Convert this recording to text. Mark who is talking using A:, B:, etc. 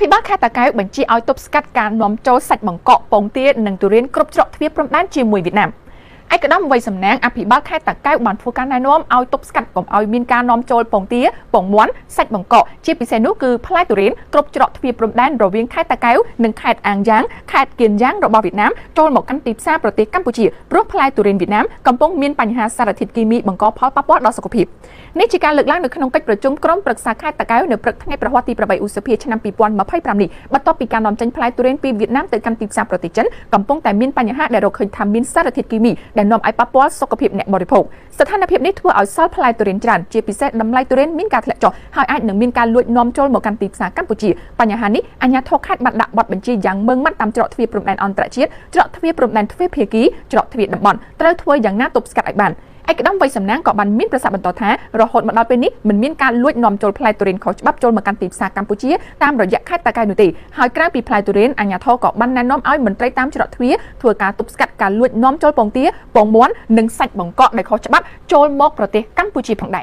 A: ភិបាលខេត្តតាកែវបញ្ជាឲ្យទប់ស្កាត់ការនាំចូលសាច់បង្កកពងទានិងទុរេនគ្រប់ច្រកទ្វារព្រំដែនជាមួយវៀតណាមឯកឧត្តមវ័យសំណាងអភិបាលខេត្តតាកែវបានធ្វើការណែនាំឲ្យទប់ស្កាត់កុំឲ្យមានការនាំចូលពងទាពងមាន់សាច់បង្កកជាពិសេសនោះគឺផ្លែទុរេនគ្រប់ច្រកទ្វារព្រំដែនរវាងខេត្តតាកែវនិងខេត្តអាងយ៉ាងខេត្តគៀនយ៉ាងរបស់វៀតណាមចូលមកកាន់ទីផ្សារប្រទេសកម្ពុជាព្រោះផ្លែទុរេនវៀតណាមកំពុងមានបញ្ហាសារធាតុគីមីបង្កផលប៉ះពាល់ដល់សុខភាពនេះជាការលើកឡើងនៅក្នុងកិច្ចប្រជុំក្រុមប្រឹក្សាខេត្តតាកែវនៅព្រឹកថ្ងៃព្រហស្បតិ៍ទី8ឧសភាឆ្នាំ2025នេះបន្ទាប់ពីការនាំចេញផ្លែទុរេនពីវៀតណាមទៅកាន់ទីផ្សារប្រទេសចិនកំពុងតែមានបញ្ហាដែលរកឃើញថាមានសារធាតុគីមីដែលនាំឲ្យប៉ះពាល់សុខភាពអ្នកបរិភោគស្ថានភាពនេះធ្វើឲ្យសល់ផ្លែទុរេនច្រើនជាពិសេសតម្លៃទុរេនមានការធ្លាក់ចុះហើយអាចនឹងមានការលួចនាំចូលមកកាន់ទីផ្សារកម្ពុជាបញ្ហានេះអាជ្ញាធរខេត្តបានដាក់បទបញ្ជាយ៉ាងម៉ឺងម៉ាត់តាមច្រកទ្វារព្រំដែនអន្តរជាតិច្រកទ្វារព្រំដែនទ្វេភាគីច្រកទ្វារតំបន់ត្រូវធ្វើយ៉ាងណាទប់ស្កាត់ឲ្យបានឯកឧត្តមវ័យសំណាងក៏បានមានប្រសាសន៍បន្តថារហូតមកដល់ពេលនេះមិនមានការលួចនាំចូលផ្លែទុរេនខុសច្បាប់ចូលមកកាន់ទីផ្សារកម្ពុជាតាមរយៈខេត្តតាកែវនោះទេហើយក្រៅពីផ្លែទុរេនអាជ្ញាធរក៏បានណែនាំឲ្យមន្ត្រីតាមច្រកទ្វារធ្វើការទប់ស្កាត់ការលួចនាំចូលពងទាពងមាន់និងសាច់បង្កកដែលខុសច្បាប់ចូលមកប្រទេសកម្ពុជាផងដែរ។